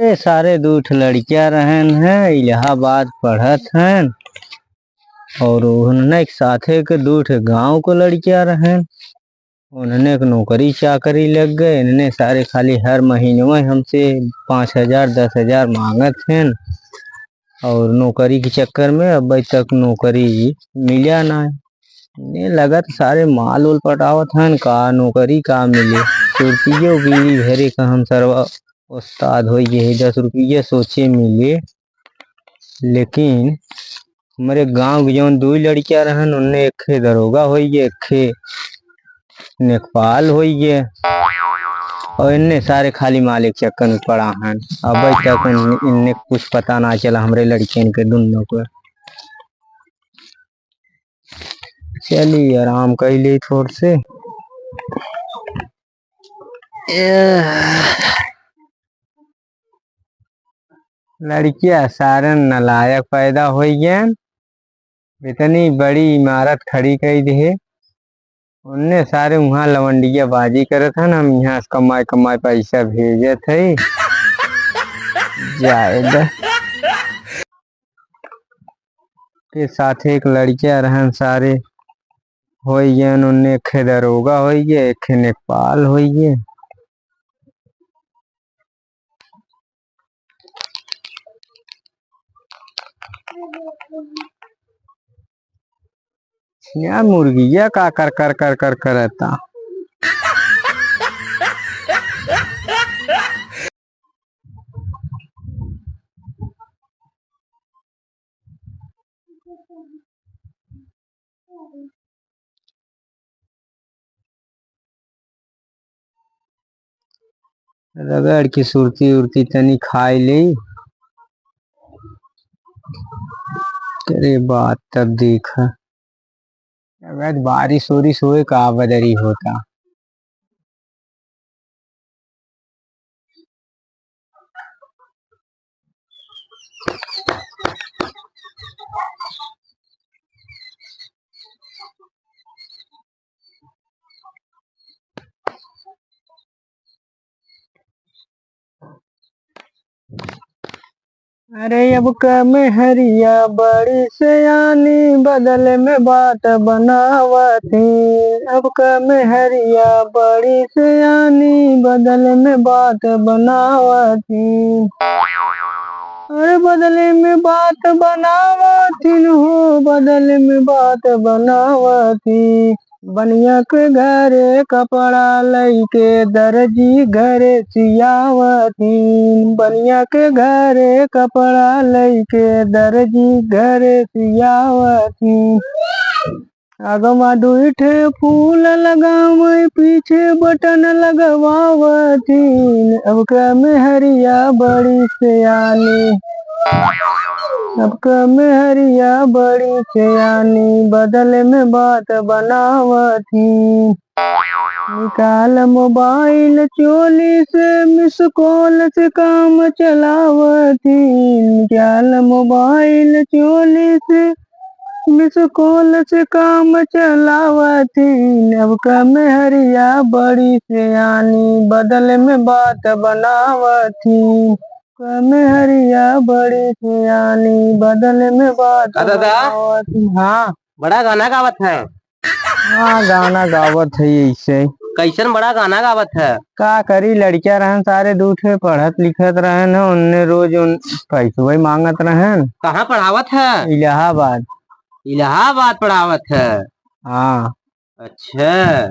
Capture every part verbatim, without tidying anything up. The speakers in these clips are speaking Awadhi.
ए सारे दू ठे लड़किया रहन हैं, इलाहाबाद पढ़त हन, और उन्हने के साथे के दू ठे गाँव को लड़किया रहन। उन्हने के नौकरी चाकरी लग गए, इन्हने सारे खाली हर महीने में हमसे पाँच हजार, दस हजार माँगत हैं, और नौकरी के चक्कर में अबे तक नौकरी मिला ना है। ने लगत सारे माल उल पटावत हन, का नौकरी का मिले। सुरतियो बीड़ी भरे का हम सरवा उस्ताद होई गए, दस रुपये सोचे मिले। लेकिन हमरे गाँव के जौन दुई लड़किया रहन, उनने एक खे दरोगा होई गए, एक खे नेकपाल होई गए, और इनने सारे खाली माल के चक्कर में पड़ा हन। अबे तक उन, इनने कुछ पता ना चला हमरे लड़कियन के दुनों को। चली आराम कर ले थोड़ से। लड़किया सारन नलायक पैदा होई गयन, इतनी बड़ी इमारत खड़ी कई दे। उनने सारे उहाँ लवंडिया बाजी करत हन, हम इहाँ से कमाए कमाए पैसा भेजत हई। जाए द। के साथे एक लड़किया रहन, सारे होई गयन, उनने एक खे दरोगा होई गए, एक खे नेकपाल होई गए। यार मुर्गिया का कर कर कर कर करता। रगड़ के सुरती उरती तनी खाई ले। तेरे बात तब देखा। अगर बारिश ओरिश होए का बदरी होता। अरे अब क मेहरिया बड़ी सयानी, बदल में बात बनावत ही। अब क मेहरिया बड़ी सयानी, बदल में बात बनावत ही। अरे बदल में बात बनावत ही हो, बदल में बात बनावत ही। बनिया के घरे कपड़ा लइके दर्जी घरे सियावत ही। बनिया के घरे कपड़ा लइके दर्जी घरे सियावत ही। अगवा दुई ठे फूल लगावे, पीछे बटन लगवावत ही। अब क मेहरिया बड़ी सयानी, अब क मेहरिया बड़ी सयानी, बदल में बात बनावत ही। निकाल मोबाइल चोली से, मिस कॉल से काम चलावत ही। निकाल मोबाइल चोली से, मिस कॉल से काम चलावत ही। अब क मेहरिया बड़ी सयानी, बदल में बात बनावत ही। क मेहरिया बड़ी सयानी, बदल में बात का दादा? बनावत ही। हाँ। बड़ा गाना गावत है। हाँ, गाना गावत है ऐसे। कैसन बड़ा गाना गावत है? का करी, लड़किया रहन सारे दू ठे, पढ़त लिखत रहन, उनने रोज उन पैसवे मांगत रहन। कहाँ पढ़ावत है? इलाहाबाद। इलाहाबाद पढ़ावत है? हाँ। अच्छा,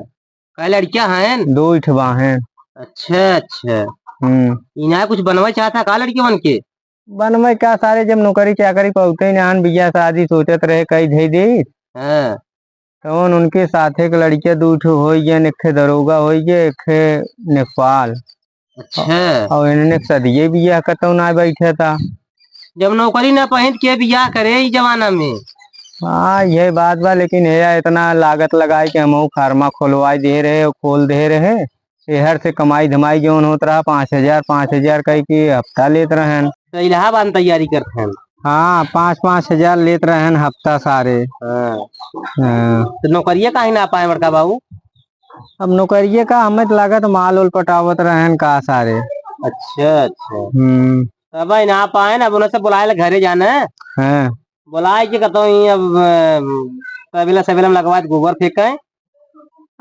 कै लड़किया हैं? दो ठे बाहें। अच्छा, अच्छा। हम्म। इन्हें कुछ बनवा चाहता का लड़कियन के? बनवे का सारे, जब नौकरी चाकरी पौते ही ना हन, बियाह शादी सोचत रहे, कई धई दे। हाँ। तवन उनके साथे के लड़किया दू ठो होई गयन, एक ठे दरोगा होई गए, एक ठे नेकपाल। अच्छा। और इन्हने सदिये बियाह कतौ ना बैठे था। जब नौकरी ना पहित के बियाह करे ई जमाना में। हाँ, यह बात बा, लेकिन हे इतना लागत लगाए के हमहू फार्मा खोलवाई दे रहे, खोल दे रहे। एहर से कमाई धमाई जौन होत रहा, पाँच हजार, पाँच हजार कह के हफ्ता लेत रहन। तो इलाहाबाद में तैयारी करत हन। हाँ, पाँच पाँच हजार लेत रहन हफ्ता सारे। हाँ। हाँ। तो नौकरिया काहे ना पाए बड़का बाबू? अब नौकरिया का, हमें तो लागत माल उल पटावत रहन का सारे। अच्छा, अच्छा। हम्म। तब ना पाए ना, अब उन्हें से बुलाए ला घरे जाना है। हाँ। बुलाए के कहता हूँ, अब, अ, तबेला सबेला में लगवा दे, गोबर फेंके।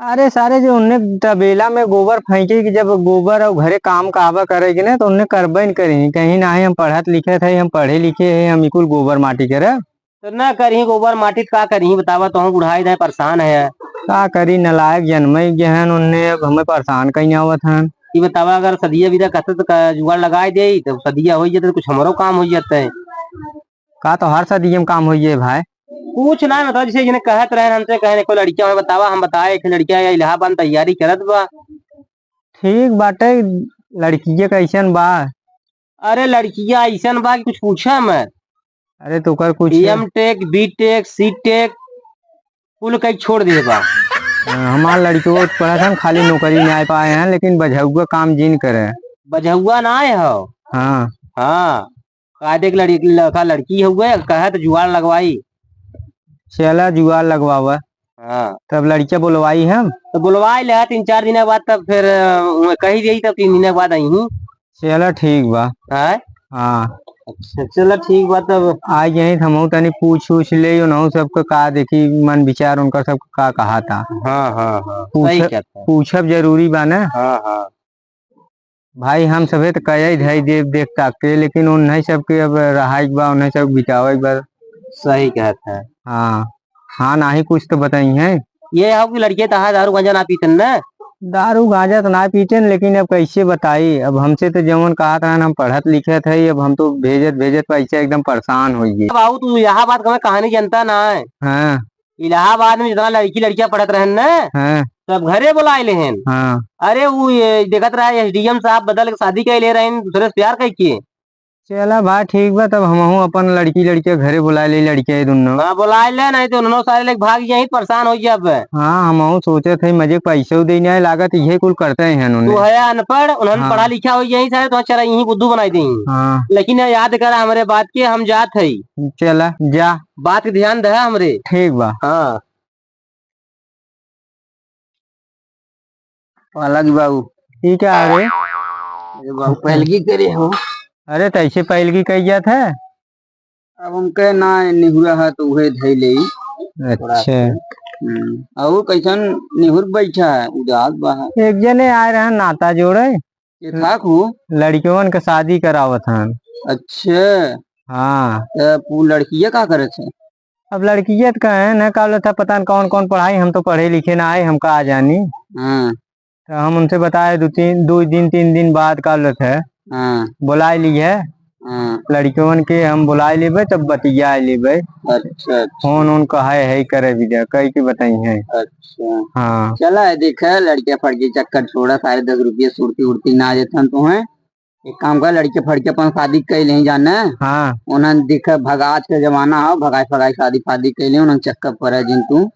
अरे सारे, जो उन्हें तबेला में गोबर फेंके कि जब गोबर और घरे काम का आवा करे कि ना, तो उन्हें करबे न करी। कहीं ना है, हम पढ़त लिखत है, हम पढ़े लिखे है, हम इकुल गोबर माटी करे। तो ना करी गोबर माटी, तो का करी बतावा, तो हम बुढ़ाई दे परेशान है। का करी, नलायक जन्मे गए हैं उन्हें, अब हमें परेशान कहीं आवत हैं। ये बतावा, अगर सदिया विदा कहते तो का जुगाड़ लगाए दे, तो सदिया हो जाते, तो कुछ हमरो काम हो जाते है। का तोहार शादी में काम होइए भाई? कुछ ना, मतलब, जैसे जिन्हें कहत रहे हमसे, कहे, "कोई लड़किया हो बतावा, हम बताए, एक लड़किया या इलाहाबाद में तैयारी करत बा।" ठीक बाटे, लड़किया कैसन बा? अरे, लड़किया ऐसन बा कि कुछ पूछा मत। अरे, तो कर कुछ। एम टेक, बी टेक, सी टेक, कुल कई छोड़ दिए बा। हाँ, हमार लड़कियों को पढ़ा था, खाली नौकरी नहीं आ पाए हैं, लेकिन बझौआ काम जिन करे। बझौआ ना आए हो? हाँ। हाँ। का देख लड़की, लड़का लड़की हुए, कहे तो जुआर लगवाई। चला जुआर लगवावा। हाँ। तब लड़किया बुलवाई हम। तो बुलवाई ले, तीन चार दिन के बाद तब फिर, अ, कही जाई तब तीन दिन के बाद आई हूँ। चला ठीक बा। हाँ? हाँ। अच्छा, चला ठीक बा तब। आ जाई तो हमहू तनी पूछ उछ ले, उनहू सबके का देखी मन विचार उनका सबके का कहा था। हाँ, हाँ, हाँ। पूछ-, सही कहता है। पूछब जरूरी बा ना। हाँ, हाँ। भाई, हम सभे तो कहे धई देव देख ताक के, लेकिन उन्हें सबके अब रहाई के बा, उन्हें सब बितावे के बा। सही कहत है। हाँ, हाँ, नाही कुछ तो बताई है। ये हो कि लड़के तहा दारू गांजा ना पीतन ना? दारू गांजा तो ना पीतन, लेकिन अब कैसे बताई, अब हमसे तो जवन कहत रहन, हम पढ़त लिखत है, अब हम तो भेजत भेजत पैसा एकदम परेशान हो गए। बाबू, तू इलाहाबाद का कहानी जनता ना है। हाँ। इलाहाबाद में जितना लड़की लड़कियां पढ़त रहन न, हाँ। सब घरे बुलाए लेहन। हाँ। अरे, वो ये देखत रहा, एसडीएम साहब बदल के शादी कर ले रहे हैं, दूसरे से प्यार कह के। चला भाई, ठीक बा, तब हमहू अपन लड़की लड़किया घरे बुलाए ले, लड़किया ये दुनो। हाँ, बुलाए ले, नहीं तो उन्होंने सारे लोग भाग जाए, परेशान हो जाए अब। हाँ, हमहू सोचत है, मजे पैसे देने आए लागत, ये कुल करते हैं उन्होंने। तू है अनपढ़, उन्होंने हाँ। पढ़ा लिखा हो जाए, सारे तो चला यहीं बुद्धू बनाई दें। हाँ। लेकिन याद करा हमारे बात के, हम जात है। चला, जा। बात के ध्यान दे हमरे। ठीक बा। हाँ। पाला की बाबू। ई का रे? अरे बाबू, पहलगी करे हो। अरे, तो ऐसे पहलगी कही जात है? अब हम कहे ना, निहुरा है तो उहे धई ले। अच्छा। हम्म। और कैसन निहुर बैठा है, उदास बा है। एक जने आए रहे नाता जोड़े। ये था को? लड़कियों के शादी करावत हन। अच्छा। हाँ। तो वो लड़किया का करे थे? अब लड़किया तो कहे न, का बोलत है, पता न कौन कौन पढ़ाई, हम तो पढ़े लिखे ना आए, हम का जानी। हाँ। तो हम उनसे बताए, दो तीन, दो दिन, तीन दिन बाद का बोलत है, हाँ। बुलाए ली है। हाँ। लड़कियों के हम बुलाए लेबे, तब बतिया लेबे। अच्छा, अच्छा। फोन उन कहे है, करे भी दे, कह के बताई है। अच्छा। हाँ। चला है, देखे, लड़किया फड़की चक्कर छोड़ा, सारे दस रुपये सुरती उड़ती ना देतन तुम्हें। एक काम कर, लड़के फड़के अपन शादी कर ले जाने। हाँ। उन्हें दिखे, भगाज के जमाना हो, भगाई फगाई शादी फादी कर ले, उन्हें चक्कर पड़े जिन तू।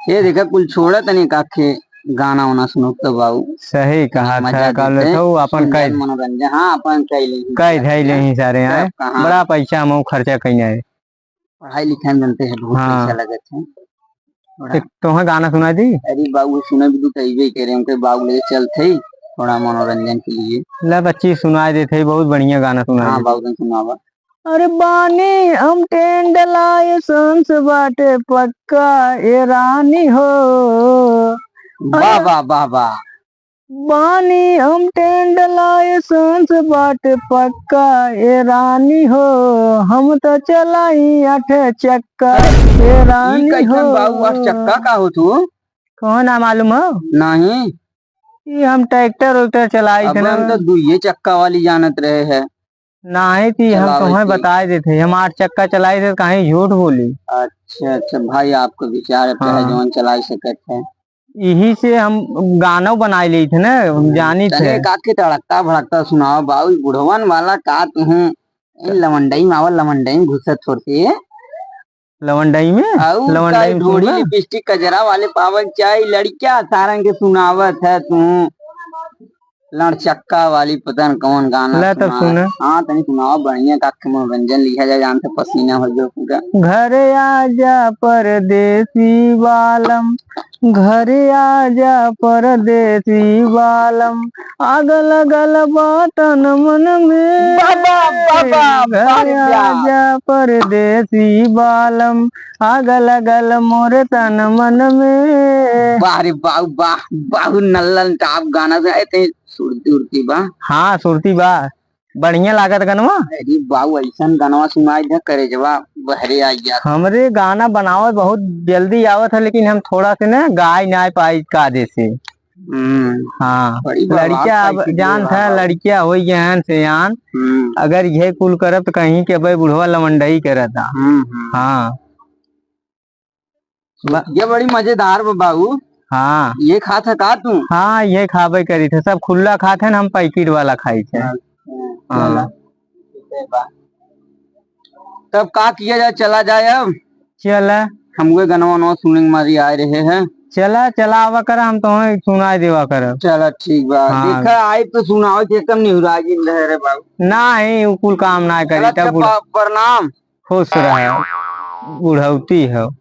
ये देखे, कुल छोड़ा तनी काखे गाना उना सुनो तो बाऊ। सही कहा मजा था, काल देते, तो अपन सुन कह जाए मनोरंजन, हाँ, अपन कह ले। कह धई ले ही सारे तब आए। कहाँ? बड़ा पैसा हम खर्चा कहीं आए। पढ़ाई लिखाई में जानते हैं, बहुत हाँ। पैसा लगत है। थोड़ा तो तोहे गाना सुनाई दी? अरे बाबू, सुने भी दुख अइबे करे, उनके बाबू ले चलते ही थोड़ा मनोरंजन के लिए। ले बच्ची, सुनाई देते ही, बहुत बढ़िया गाना सुनाई हाँ, देते। बाबू, तुम सुनावा। अरे बानी हम टेंड लाइसेंस बाटे पक्का ए रानी हो। वाह, अरे वाह, वाह, वाह। बानी हम टेंड लाइसेंस बाटे पक्का ए रानी हो, हम तो चलाई आठ चक्का ए रानी हो। ई कैसन बाऊ, आठ चक्का का हो तू? कौन ना मालूम हो? नहीं। ई हम ट्रैक्टर उक्टर चलाई थे अब ना। हम तो दुइये चक्का वाली जानत रहे हैं। नाही थी, हम चलावे तुम्हें के। बताए देते, हम आठ चक्का चलाई थे, कहीं झूठ बोली। अच्छा, अच्छा, भाई, आपको विचार है, हाँ। जौन चलाई सकत है। यही से हम गाना बनाए ली थे ना, हम हम्म, जानी तने थे। का के तड़कता भड़कता सुनाओ बाबू, बुढ़वन वाला का तुहूँ, ए लवंडई में आवा, लवंडई में घुसत छोड़ते। लवंडई में? आऊ लवंडई का में ढोड़ी सुनबा? लिपस्टिक कजरा वाले पावक चाही, लड़किया सारंग के सुनावत है तू। लड़चक्का वाली पता न कौन गाना ले तब सुना। सुना। हाँ, तनी सुनाओ, बढ़िया का के मनोरंजन लिहा जाए, जान से पसीना हो जाओ पूरा। घरे आजा परदेसी बालम, घरे आजा परदेसी बालम, आग लगल बा तन मन में। बाबा, बाबा, बाबा, घरे बाबा। आजा परदेसी बालम, आग लगल मोरे तन मन में। वाह रे बाऊ, वाह, बाऊ नल्लन टाप गाना से आए थे, सुरती उरती बा। हाँ, सुरती बा। बढ़िया लागत गनवा। अरे बाऊ, ऐसन गनवा सुनाई दे, करेजवा बहरे आ गया। हमरे गाना बनावे बहुत जल्दी आवत है, लेकिन हम थोड़ा से ना गाय ना पाई कायदे से। हम्म। हाँ, बड़ी बवाल लड़किया अब पार्टी जानत है, बाबा। लड़किया हो गए हैं सयान। हम्म। अगर यह कुल करब तो कहीं के भाई बुढ़वा लवंडई करता। हम्म, हम्म। हाँ। बा- ये बड़ी मजेदार बा बाबू। हाँ। ये खात है का तू? हाँ, ये खाबे करी थे, सब खुल्ला खात है ना, हम पैकेट वाला खाई थे। अच्छा, हाँ। चला। ठीक है बा। तब का किया जाए, चला जाए अब? चला। हम वे गनवा नवा सुने के मारी आए रहे हैं। चला, चला आवा कर, हम तुम्हें सुनाई देवा कर। चला ठीक बा। हाँ। देखा आई तो सुनाओ, एकदम निहुरागिन रहे रे बाबू। ना ही, उ कुल काम ना करी, चला, तब अच्छा, बुढ़- प-, प्रणाम। खुश रहे, बुढ़ौती हो।